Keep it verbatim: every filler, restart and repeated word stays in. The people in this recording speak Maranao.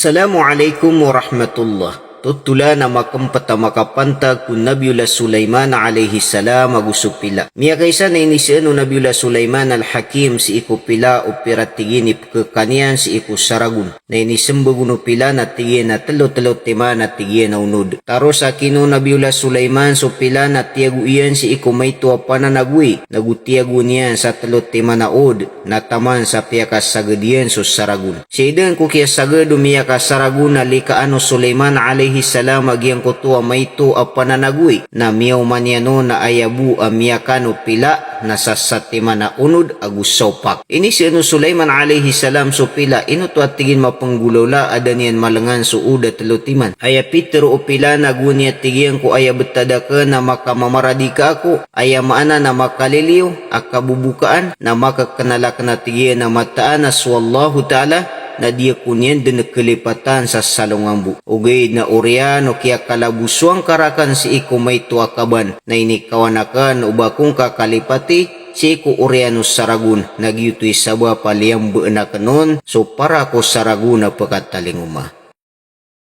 Assalamu alaikum warahmatullah. Totolan a makempat a makapantag ko Nabiyullah Sulaiman alayhis salam ago so pila. Miyakaisa na iniseen o Nabiyullah Sulaiman Al-Hakim sii ko pila o pira tig iyan i pekekaniyan sii ko saragon. Na inisembag on o pila na tig iyan a telo-telo timan a tig iyan a onod. Taros a kino Nabiyullah Sulaiman so pila na tiyago iyan sii ko maito a pananagoi, nago tiyago niyan sa telo timan a od, na taman sa piyakasaged iyan so saragon. Sii den ko kiyasaged o miyakasaragon na likaan o Sulaiman alayhis salam a giyangkoto a maito a pananagoi, na miyaoma niyan on na aya bo a miyakan o pila na sa satiman a onod ago saopak. Iniseen o Sulaiman alayhis salam so pila, ino oto a tig iyan mapenggolawla a da niyan malengan so od a telo timan. Aya pitero o pila na gowani a tig iyan ko aya betad aken na makamamaradi ka ako, aya maana na makaliliyo a kabobokaan, na makekenal aken a tig iyan a mataan a so Allahu Ta'ala, na di ako niyan den kelipatan sa salongan bo. Ogaid na oriyan o kiyakalabo so angka raken sii ko maito a kaban, na inikawan aken o ba ako ngka kalipati sii ko oriyan o saragon, na giyoto i sabap a liyambeen aken on so para ko saragon a pekatalingoma.